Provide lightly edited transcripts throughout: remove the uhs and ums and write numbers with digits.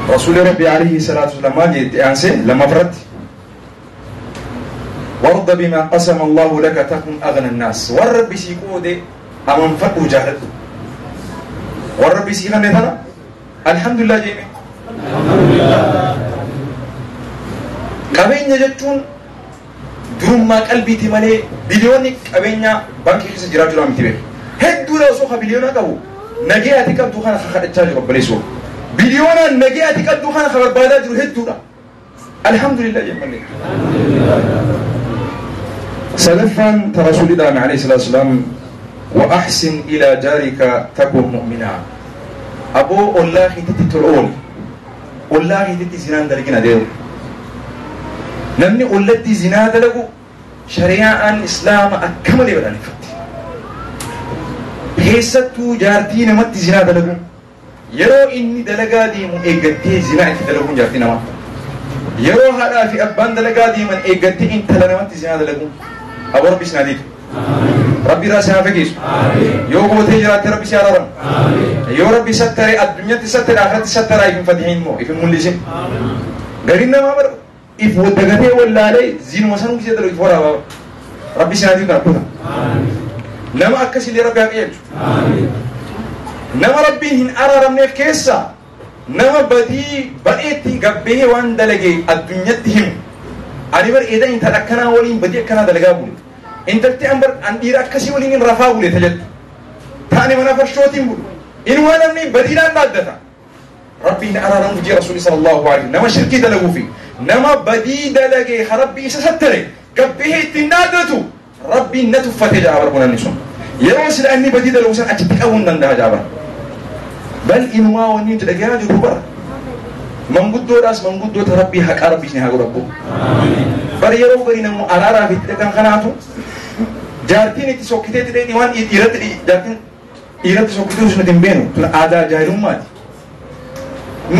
Rasuulli Rabbi alayhi salaatu wasalaam maal jedhe aansee lammaffaratti? وارض بما قسم الله لك تكن أغنى الناس. والرب سيقود أمن فقه جاهلته. والرب سيغنى تنا الحمد لله جميع. qabeenya jechuun durummaa qalbiiti malee biliyoonni qabeenya baankii keessa jiraachuu miti beeku. Hedduudha osoo ka biliyoona qabu nagee ati qabdu kana ka kadhachaa jiru obboleessoo. Biliyoonaan nagee ati qabdu kana ka barbaadaa jiru hedduudha. Alhamdulillah jemmallee. Sadaffaan ta rasuulli dhaame alayhi salaatu wasalaam wa ahsin ilaa jaarika takun mu'minaa. Aboo ollaa keetitti tol ooli. Ollaa keetitti zinaan dalagin adeemu. Namni ollatti zinaa dalagu shari'aan islaama akka malee badhaaneffatti. Keessattuu jaartii namatti zinaa dalagu yeroo inni dalagaa deemu eeggattee zinaa itti dalaguun jaartii namaa. Yeroo haadhaa fi abbaan dalagaa deeman eeggattee intala namatti zinaa dalaguun. Aboo Rabbi isin haa diidu. Rabbi irraa si haa fageessu. Yoo gootee jiraatte Rabbi si araaramu. Yoo Rabbi sattare addunyaatti sattare akhiratti sattara if hin fatihin immoo if hin mul'isin. Gariin namaa bara if dagatee wallaalee zinuma sanuu gisee dalagu if waraabaa. Rabbi si haa diidu kana kuta. Nama akkasillee Rabbi haa qajeelchu. Nama Rabbiin hin araaramneef keessa nama badii badheetti gabbee waan dalage addunyatti himu. Ani bar eeda intala akkanaa waliin badii akkanaa dalagaa bule. Intalti an bar an dhiira akkasii waliin hin rafaa bule tajettu. Taani mana farshootiin bulu. Inumaa namni badiidhaan dhaaddata. Rabbiin araaramuuf jee Rasuulli sallallahu alaihi nama shirkii dalaguu fi nama badii dalagee ka Rabbi isa sattare gabbee ittiin dhaaddatu Rabbiin na tuffate jaa bar kunanni sun. Yeroo sila inni badii dalagu san achitti qabuu hin danda'a jaa bar. Bal inumaa wanni nuti dhagahaa jirru bara. Manguddoodhaas manguddoota Rabbii haqaa Rabbi isin haa godhu. Bar yeroo garii namu araaraa fi itti dhaqan kanaatu jaartiin itti sokkitee itti dhaqni waan dhiiratti jaartiin dhiiratti sokkitee sun hin beenu tun aadaa jaahilummaati.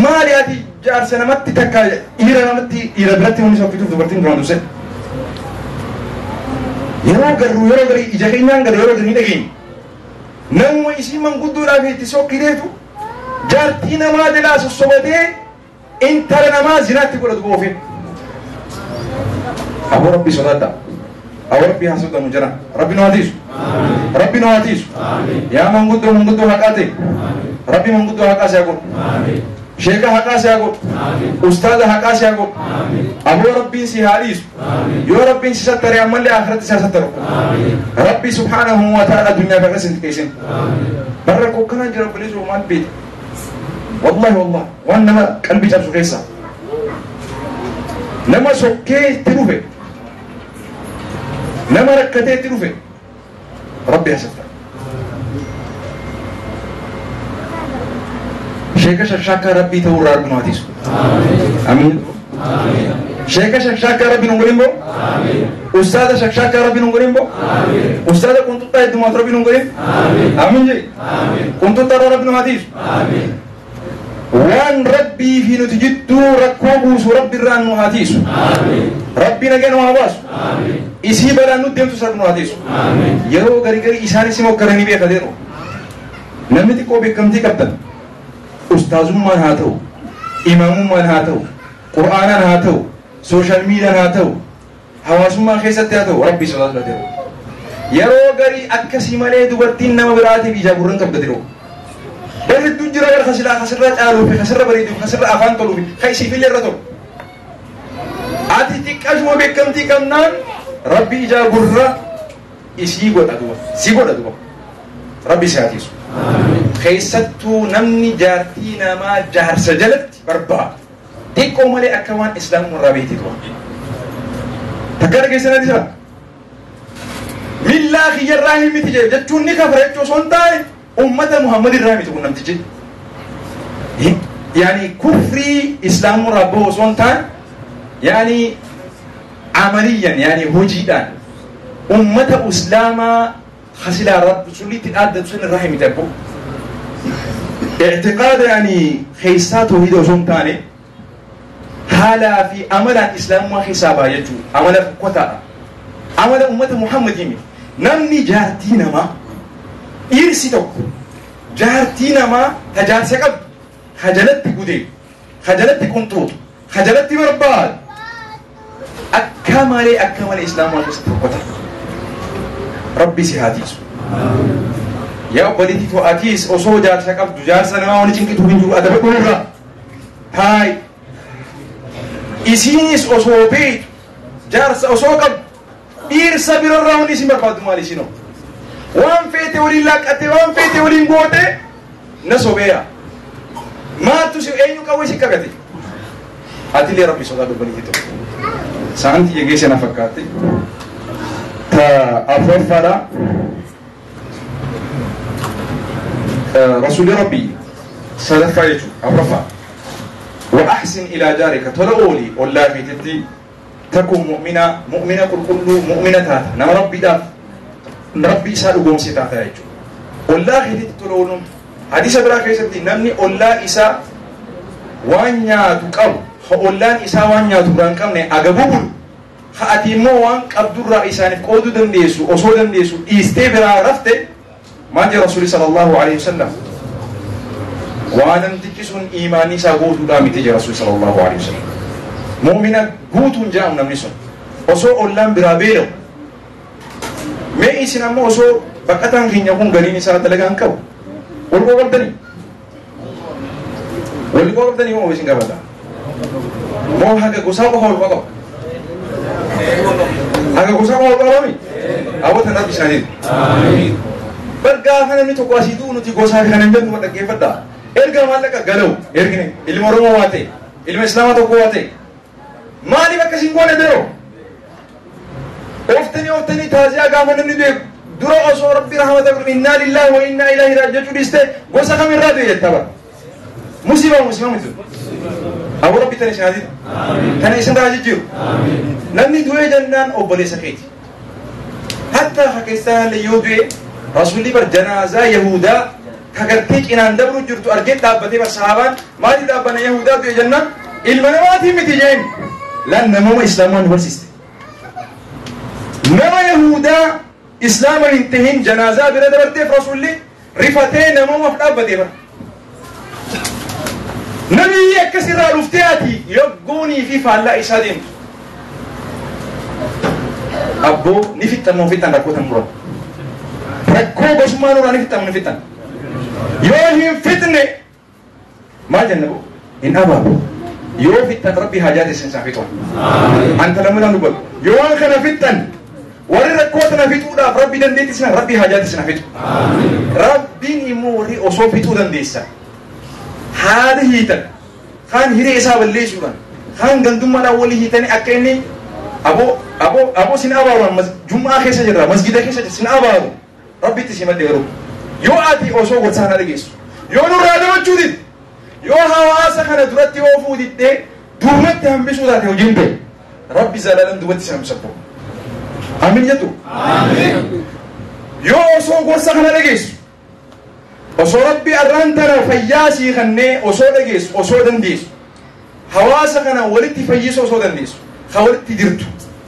Maali ati jaarsa namatti takka dhiira namatti dhiira biratti wanni sokkituuf dubartiin duraan dursee. Yeroo garuu yeroo garii ija keenyaan gara yeroo garii dhageenye. Namuma isii manguddoodhaaf itti sokkiteetu jaartii namaa jalaa sossobatee intala namaa zinaatti godhatu boofee. Aboo Rabbi sodaadha. Aboo Rabbi haa sodaannu jira. Rabbi nu haa tiisu. Rabbi nu haa tiisu. Yaa manguddoo manguddoo haqaa ta'e. Rabbi manguddoo haqaa si haa godhu. Sheeka haqaa si haa godhu. Ustaaza haqaa si haa godhu. Aboo Rabbiin si haa dhiisu. Yoo Rabbiin si sattare ammallee akhiratti si haa sattaru. Rabbi subhaanahu wa ta'ala addunyaa kana sin xiqqeessin. Barra kokkanaan jira obboleessoo maal beekta? Wallahi wallahi waan nama qalbii cabsu keessa. Nama sokkee itti dhufe. Nama rakkatee itti dhufe. Rabbi haa sattaru. Sheeka shakshaakkaa Rabbii ta'uu irraa arginu haa tiisu. Amiin. Sheeka shakshaakkaa Rabbi nu godhin boo? Ustaaza shakshaakkaa Rabbi nu godhin boo? Ustaaza qunxuxxaa heddumaatu Rabbi nu godhin? Amiin jedhi. Qunxuxxaa irraa Rabbi nu haa tiisu. Waan Rabbii fi nuti jidduu rakkoo buusu Rabbi irraa nu haa tiisu. Rabbi nagaa nu haa baasu. Isii balaan nu deemtus Rabbi nu haa tiisu. Yeroo garii garii isaanis immoo ni beekateeru. Namni xiqqoo beekamtii qabdan. Ustaazummaan haa ta'u, imaamummaan haa ta'u, qur'aanaan haa ta'u, sooshaal miidiyaan haa ta'u, hawaasummaa keessatti haa ta'u, Rabbi sodaatu ta'u. Yeroo garii akkasii malee dubartiin nama biraatiif ija gurra hin qabdu yeroo. Bar hedduun jira bara kasilaa kasirra caaluu fi kasirra bareeduu fi kasirra afaan toluu fi ka isiifillee irra tolu. Ati xiqqashuma beekamtii qabnaan Rabbi ijaa gurra isii godha duba. Si godha duba. Rabbi si haa tiisu. Keessattuu namni jaartii namaa jaarsa jalatti barbaadu. Xiqqoo malee akka waan islaamummaa irraa beekte tu'a. Takka dhageessan ati jira. Millaa kiyyarraa hin miti jechuun ni kafara jechuu osoo hin taane ummata Muhammad irraa miti kun namtichi. Yaani kufrii islaamummaa irraa bahu osoo hin taane yaani amaliyyan yaani hojiidhaan ummata islaamaa hasilaa rabbi sulliitti dhaaddatu sun irraa hin miti abboo. I'tiqaada yaani keessaa toohida osoo hin taane haalaa fi amalaan islaamummaa keessaa baha jechuudha. Amala fokkotaadha. Amala ummata Muhammadii miti. Namni jaartii namaa dhiirsi tokko jaartii namaa tajaarsa qabdu ka jalatti gudee Ka jalatti qunxuutu, ka jalatti barbaadu akka malee, akka malee islaamaa keessatti tokkota. Rabbi si haa tiisu. Yaa obboleettii too, atiis osoo jaarsa qabdu jaarsa namaa wani cinqituu hin jiru, adaba dhuunfaa haay. Isiinis osoo beektu, jaarsa osoo qabdu, dhiirsa birarraa wanni isin barbaaddu maal? Isinoo waan feete waliin laaqqatte, waan feete waliin goote, na sobeeya maaltu si eenyu qawwee si qabate? Atillee Rabbi sodaa, obboleettii too. Sa'anti geesse na fakkaatti. Ta afuraffaadha. Rasuulli Rabbii sadaffaa jechuudha, afuraffaa. وأحسن إلى جارك, tola ooli ollaa keetitti, تكن مؤمنا, mu'mina qulqulluu, mu'mina taata, nama Rabbiidhaaf Rabbi isaa dhugoomse taata jechuudha. Ollaa keetitti tola ooluun, hadiisa biraa keessatti, namni ollaa isaa waan nyaatu qabu, ha ollaan isaa waan nyaatu biraan qabne agabuu bulu, ha ati immoo waan qabdurraa isaaniif qooduu dandeessu, osoo dandeessu dhiistee biraa rafte, maal jedha Rasuuli صلى الله عليه وسلم? Waa namtichi sun imaanni isaa guutuudhaa miti jedha Rasuuli صلى الله عليه وسلم. Mu'mina guutuun jedhamu namni sun osoo ollaan biraa beela'u. Mee isin ammoo osoo baqataan keenya kun galiin isaa dalagaa hin qabu, wal qabdanii, wal qabdanii moo isin qabata moo haga gosaa qofa wal qaba? Haga gosaa qofa wal qabami hawwatan. Rabbi isaanii bar gaafa namni tokko asii du'u nuti gosaa fi kana hin jennu. Dhaggeeffadha, erga maallaqa galawu ergine, ilma Oromoo waa ta'e, ilma Islaamaa tokko waa ta'e, maaliif akkasin goone? Deroo ooftanii ooftanii taaziyaa gaafa namni du'e dura osoo Rabbi rahmata godhu, إنا لله وإنا إليه راجعون jechuu dhiiste, gosa kamirraa du'e jetta bara. Musiibaa, musiibaa miti? Aboo, Rabbi tana isin haa tana isin raa jijjiiru. Namni du'e jennaan obboleessa keeti, hatta ka keessaa yoo du'e, Rasuulli bar janaazaa Yahudaa ka gartee cinaan dabru jirtu argee dhaabbatee bar. Sahaabaan maaliif dhaabbana? Yahudaa du'e jennaan, ilma namaatii miti jeen. Lan namuma Islaamaa nu barsiiste. Nama Yahudaa Islaama hin tahin janaazaa bira dabarteef Rasuulli rifatee namumaaf dhaabbatee bara. Namni akkasirraa dhuftee ati yoggoonii fi faallaa isaa deemtu. Abboo, ni fixxan moo fixxan? Rakkoo tan mura. Rakkoo gosummaa nurraa ni fixxan, ni fixxan. Yoo hin fixne maal jenna? Boo, hin abaabu. Yoo fixxan, Rabbi hajaa teessan isaa fixu. Anta lammataan dubbatu. Yoo waan kana fixxan, warri rakkoo tana fixuudhaaf Rabbi dandeetti sana, Rabbi hajaa teessan fixu. Rabbiin immoo warri osoo fixuu dandeessan haala hiitan, kaan hiree isaa balleessuudhaan, kaan gandummaadhaan walii hiitanii, akka inni aboo aboo aboo sin abaaru. Jum'aa keessa jirra, masgida keessa jirra, sin abaaru. Rabbitti si madde. Garuu yoo ati osoo gorsaa kana dhageessu, yoo nurraa dabachuu didde, yoo hawaasa kana duratti oofuu diddee duubatti hambisuu taate, hojiin ta'e Rabbi zalaalam duubatti si hambisa. Amiin jettu. Yoo osoo gorsa kana dhageessu, osoo Rabbi arraan tana fayyaa sii kannee, osoo dhageessu, osoo dandeessu, hawaasa kana walitti fayyisuu osoo dandeessu, ka walitti jirtu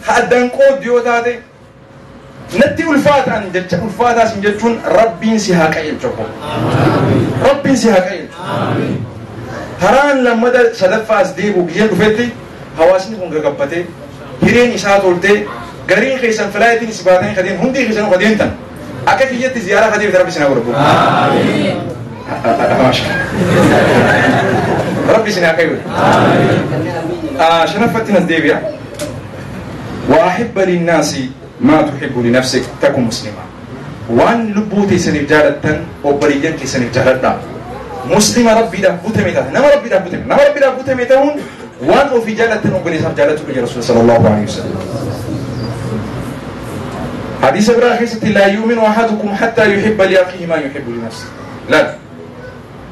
ka addaan qooddu yoo taate, natti ulfaataan jecha ulfaataa sin jechuun, Rabbiin si haa qajeelchu. Rabbiin si haa qajeelchu. Haraan lammada sadaffaa as deebi'u biyyeen dhufetti hawaasni kun gagabbatee, hireen isaa toltee, gariin keessan flightiin si baatanii kadeen, hundi keessan kadeentan akka kiyyatti ziyaaraa kadeef, Rabbi sinaa godhu. Rabbi sinaa qajeelchu. Shanaffatti nas deebi'a. وأحب للناس ما تحب لنفسك تكن مسلما. Waan lubbuu teessaniif jaalattan obboleeyyan keessaniif jaaladhaa. Muslima Rabbiidhaaf butame taata. Nama Rabbiidhaaf butame. Nama Rabbiidhaaf butame ta'uun waan ofii jaalattan obboleessaaf jaalachuu jedha Rasuul صلى الله عليه وسلم. Hadiisa biraa keessatti, لا يؤمن أحدكم حتى يحب لأخيه ما يحب لنفسه. Laal.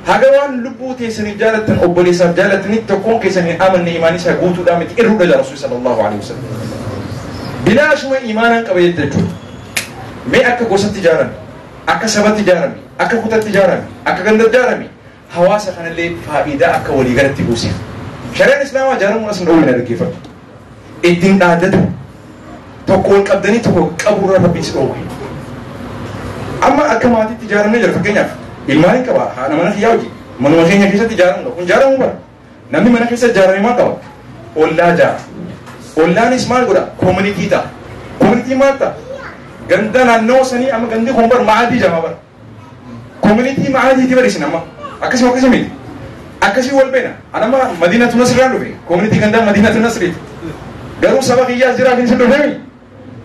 Haga waan lubbuu teessaniif jaalattan obboleessaaf jaalattanitti tokkoon keessan hin amanne, imaan isaa guutuudhaa miti, irruudha jedha Rasuul صلى الله عليه وسلم. Bilaashuma imaanaan qaba jette jechuudha. Mee akka gosatti ijaarame, akka sabatti ijaarame, akka kutatti ijaarame, akka gandatti ijaarame, hawaasa kanallee faayidaa akka waliigalatti buuseef. Shari'aan Islaamaa ijaaramuun as hin dhoowwine, dhaggeeffatu. Ittiin dhaaddatu tokko wal qabdanii tokko qabuurraa Rabbiin si dhoowwe. Amma akka maatiitti ijaaramee jira. Fakkeenyaaf, ilmaan hin qaba, haadha mana kiyyaa hojii manuma keenya keessatti ijaaramudha. Kun ijaaramuu bara. Namni mana keessa ijaarame maal qaba? Ollaa ijaara. Ollaanis maal godha? Community ta'a. Community maal ta'a? Ganda naannoo sanii amma gandi kun bar ma'aadii jama bar. Community ma'aadiiti bar isin amma. Akkasuma akkasii miti. Akkasii wal beena. Anama Madiinatu Nasirraan dhufe. Community gandaa Madiinatu Nasriiti. Garuu saba kiyyaas jiraa fi isin dhufeemi.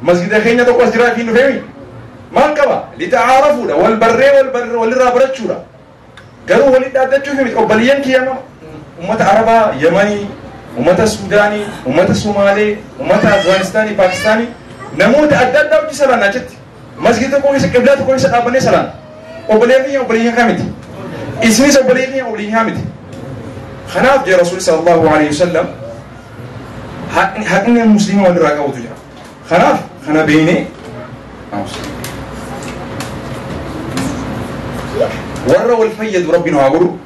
Masgida keenya tokko as jiraa fi dhufeemi. Maal qaba? Lita'aarafuudha. Wal barree wal barree walirraa barachuudha. Garuu walitti dhaabbachuuf miti. Obboleeyyan kiyya amma uummata Arabaa, Yemanii, uummata Suudaanii, uummata Somaalee, uummata Afgaanistaanii, Paakistaanii namoota adda addaa hojii salaan achitti. Masgida tokko keessa qiblaa tokko keessa dhaabbannee salaan. Obboleeyyan kiyya obboleeyyan kaa miti. Isinis obboleeyyan kiyya obboleeyyan miti. Kanaaf jee Rasuulli sallallahu alaihi wasallam haqni musliima walirraa qabutu jira. Kanaaf kana beeknee warra wal fayyadu Rabbiin haa godhu.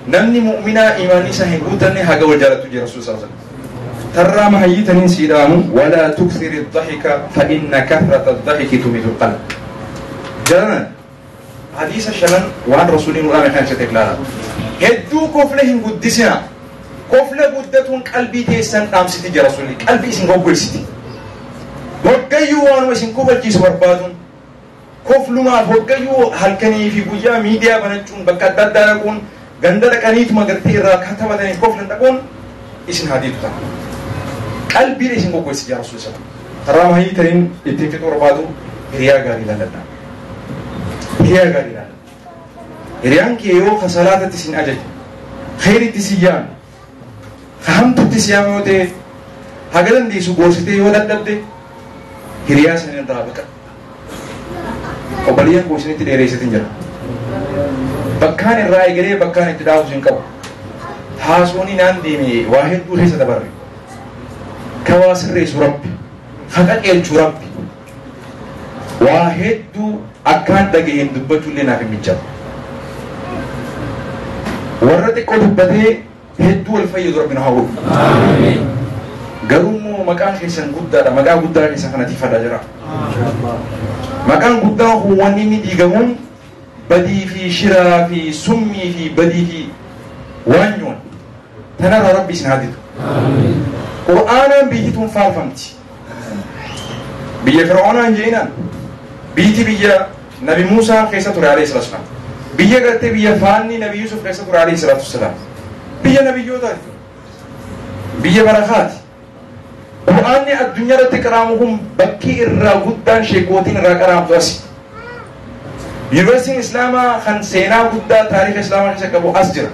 Namni mu'minaa imaanni isaa hin guutanne haga wal jaalatu jira Rasuulli sallallahu alaihi wasallam. Tarraa mahayyitaniin sii dhaamu walaa tukthiri dhahika fa inna kathrata dhahiki tumitu qalb. Jalanan hadiisa shanan waan Rasuulli nu dhaame kana keessatti ilaala. Hedduu kofla hin guddisina. Kofla guddatuun qalbii teessan dhaamsiti jira Rasuulli. Qalbii isin goggogsiti. Hoggayyuu waanuma isin kofalchiisu barbaaduun koflumaaf hoggayyuu halkanii fi guyyaa miidiyaa banachuun bakka adda addaa dhaquun ganda dhaqaniituma gartee irraa katabatanii koflan dhaquun isin hadiitu ta'a. Qalbiin isin goggogsiti jira Rasuulli sallallahu alaihi wasallam. Karaa mahii ta'in ittiin fixuu barbaadu hiriyaa gaarii ilaalladha. Hiriyaa gaarii ilaalladha. Hiriyaan kee yoo kasalaatatti isin ajaje, khayritti si yaame, hamtutti si yaame yoo ta'e, haga dandeessu gorsitee yoo dadhabde hiriyaa sana irraa baqadhu. Obboleeyyan koo isinitti dheereessitin jira. Bakkaan irraa eegalee bakkaan itti dhaabu hin qabu. Haasonni naan deeme waa hedduu keessa dabarre. Ka waa sirreessu Rabbi, ka qajeelchu Rabbi. Waa hedduu akkaan dhaga'een dubbachuu illee naaf hin mijatu. Warra xiqqoo dubbatee hedduu wal fayyadu Rabbi nu haa godhu. Garuu immoo maqaan keessan guddaadha. Maqaa guddaa keessan kana tiifadhaa jira. Maqaan guddaan kun wanni inni diigamuun badii fi shiraa fi summii fi badii fi waanyoon tanarraa Rabbi isin haa didu. Qur'aanaan biyyi tun faarfamti. Biyya Fir'aunaan jeenaan biyyi biyya Nabi Muusaa keessa ture alayhi salaatu wasalaam. Biyya gartee biyya faanni Nabi Yusuf keessa ture alayhi salaatu wasalaam. Biyya nabiyyootaati. Biyya barakaati. Qur'aanni addunyaa irratti qaraamu kun bakki irraa guddaan sheekootiin irraa qaraamtu asi. Yuunivarsiitiin Islaamaa kan seenaa guddaa taariika Islaamaa keessa qabu as jira.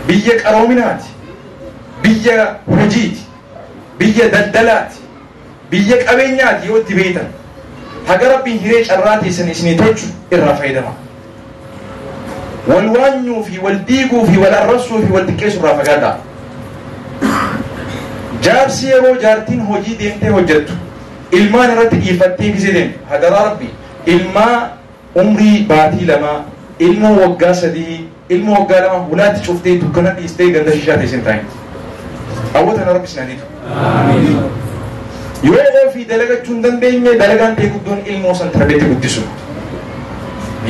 Biyya qaroominaati. Biyya hojiiti. Biyya daldalaati. Biyya qabeenyaati yoo itti beektan. Haga Rabbiin hiree carraa teessan isinii tolchu irraa fayyadama. Wal waanyuu fi wal diiguu fi wal arrabsuu fi wal xiqqeessuu irraa fagaadhaa. Jaarsi yeroo jaartiin hojii deemtee hojjettu ilmaan irratti dhiifattee gisee deemtu hadaraa Rabbi ilmaa umrii baatii 2 ilmoo waggaa 3 ilmoo waggaa 2 hulaatti cuftee dukkana dhiistee ganda shishaa teessee hin taa'in. Hawwatan Rabbi isin hadiitu. Yoo ofii dalagachuu hin dandeenye dalagaan ta'e guddoon ilmoo san tarbeetti guddisu.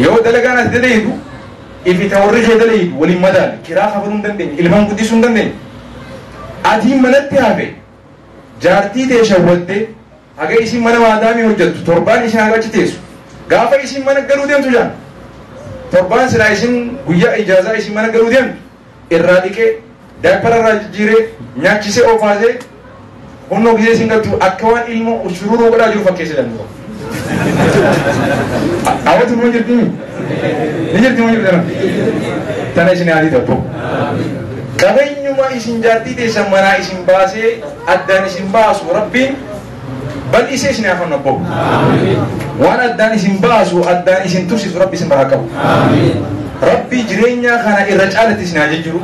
Yoo dalagaan ati dalagitu ifi ta warri kee dalagitu waliin madaali kiraa kafaluu hin dandeenye ilmaan guddisuu hin dandeenye. Atiin manatti hafe jaartii ta'e shawwattee haga isin mana maadaamii hojjettu torbaan isin haga achi teessu gaafa isin mana galuu deemtu jaan torbaan silaa isin guyyaa ijaazaa isin mana galuu deemtu irraa dhiqee daayipara irraa jijjiiree nyaachisee ofaasee honnoo gisee isin galtu akka waan ilmoo shururuu godhaa jiru fakkeessa danda'u. Hawwatu numa jirti ni jirti numa jirti tana isin haadhi tokko. Qabeenyuma isin jaartii teessan manaa isin baasee addaan isin baasu Rabbiin bal'isee isin haa fannu abbo. Waan addaan isin baasu addaan isin tursiisu Rabbi isin biraa qabu. Rabbi jireenya kana irra caalatti isin haa jijjiiru.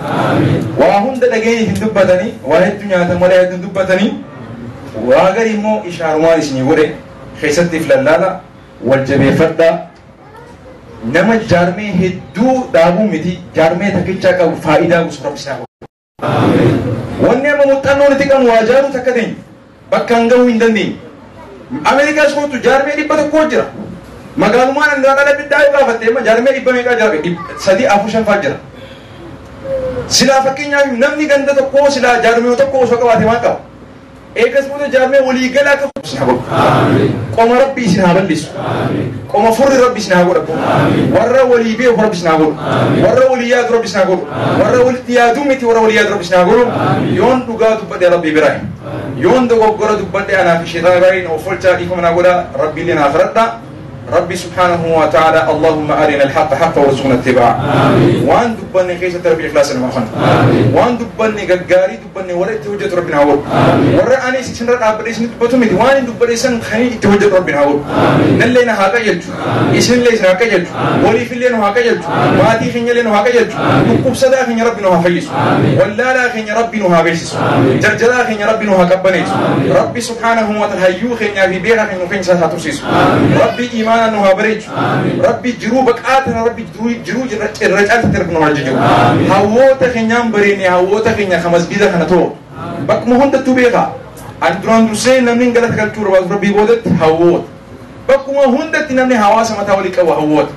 Waa hunda dhageenyi hin dubbatanii waa hedduu nyaatan malee hedduu dubbatanii waa gari immoo ishaarumaan isinii godhe keessatti if lallaala wal jabeeffadhaa. Nama jaarmee hedduu dhaabuu miti jaarmee takkichaa qabu faayidaa guutuu Rabbi isin haa godhu. Wanni amma muuxannoo nuti qabnu waa jaaruu takka teenye bakka hin gahuu hin dandeenye. Ameerikaas kootu jaarmee 100 jira. Magaalumaan irraa dhala biddaa yoo gaafatte amma jaarmee 100 meeqaa jira? 3 4 5 fa'aa jira. Silaa fakkeenyaaf namni ganda tokkoo silaa jaarmee tokko osoo qabaate maal qaba? Eegas booda jaarmee waliigalaa akka isin haa godhu. Qoma Rabbi isin haa bal'isu. Qoma furri Rabbi isin haa godhu. Warra walii beeku Rabbi isin haa godhu. Warra walii yaadu Rabbi isin haa godhu. Warra walitti yaaduu miti warra walii yaadu Rabbi isin haa godhu. Yoon dhugaa dubbadhe Rabbi biraa. Yoon dogoggora dubbadhe anaa fi sheexana biraa of olchaa dhiifama naa godha Rabbi illee naa firadha. ربي سبحانه وتعالى اللهم أرنا الحق حقا وارزقنا اتباعه. وان دبني كيس تربي إخلاص المخن. وان دبني غغاري دبني ورا توجه ربنا هو. ورا أنا سنر أبريس نتبتمي وان دبني سن خني توجه ربنا هو. نلينا هاكا يلجو. إسن ليس هاكا يلجو. ولي في الليل هاكا يلجو. ماتي خني لين هاكا يلجو. نقوب صدا خني ربنا هافيس. ولا لا خني ربنا هابيس. جرجلا خني ربنا هاكبنيس. ربي سبحانه وتعالى هيو خني في بيرا خني خني ساتوسيس. ربي إيمان نوها بريج ربي جروبك آتنا ربي جرو الرجال تربنا مرجو هووتا خنيان بريني هووتا خنيا خمس بيدا خنتو بك مهون تتوبيها أندران دوسين نمين غلط كالتور واز ربي بودت هووت بك مهون تنمني هواس ما تولي كوا هووت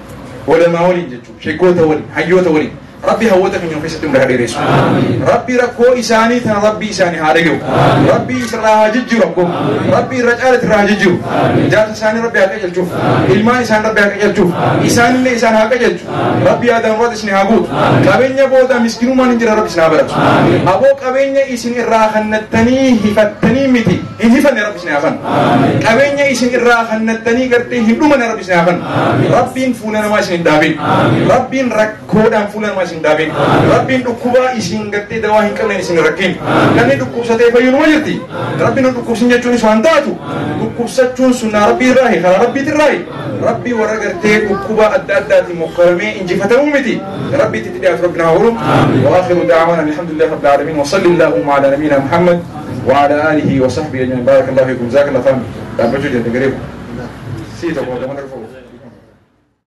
ولا ما ولي جتشو شيكوتا ولي حيوتا ولي ربي هوتك من يوم فيستم رهدي ربي ركو إساني تنا ربي إساني هارجو ربي إسراها ججو ربكم ربي رجالة راها ججو جالس إساني ربي هكذا جلشوف إلمان إسان ربي هكذا جلشوف إسان اللي إسان هكذا جلشوف ربي آدم رد إسني هاقوت كابينيا بودا مسكينو ما ننجر ربي إسنا برد أبو كابينيا إسن إراخن التني هفتني متي إن هفن ربي إسنا هفن كابينيا إسن إراخن التني قرتي هبلو من ربي إسنا هفن ربي فولنا ما إسن دابين ربي ركودا فولنا ما إسن دابين ربي دكوبا إسن قرتي دواهن قبل إسن ركين لأن دكوب ستة فيون وجرتي ربي دكوب سنجا تونس وانتاتو دكوب ستون سنة ربي راهي خلا ربي تراهي ربي ورقرتي دكوبا أدى مكرمين إن جفتهم متي ربي تتدعي ربنا هورم وآخر دعوانا الحمد لله رب العالمين وصلى اللهم على نبينا محمد وعلى آله وصحبه أجمعين. بارك الله فيكم. جزاك الله خيرا.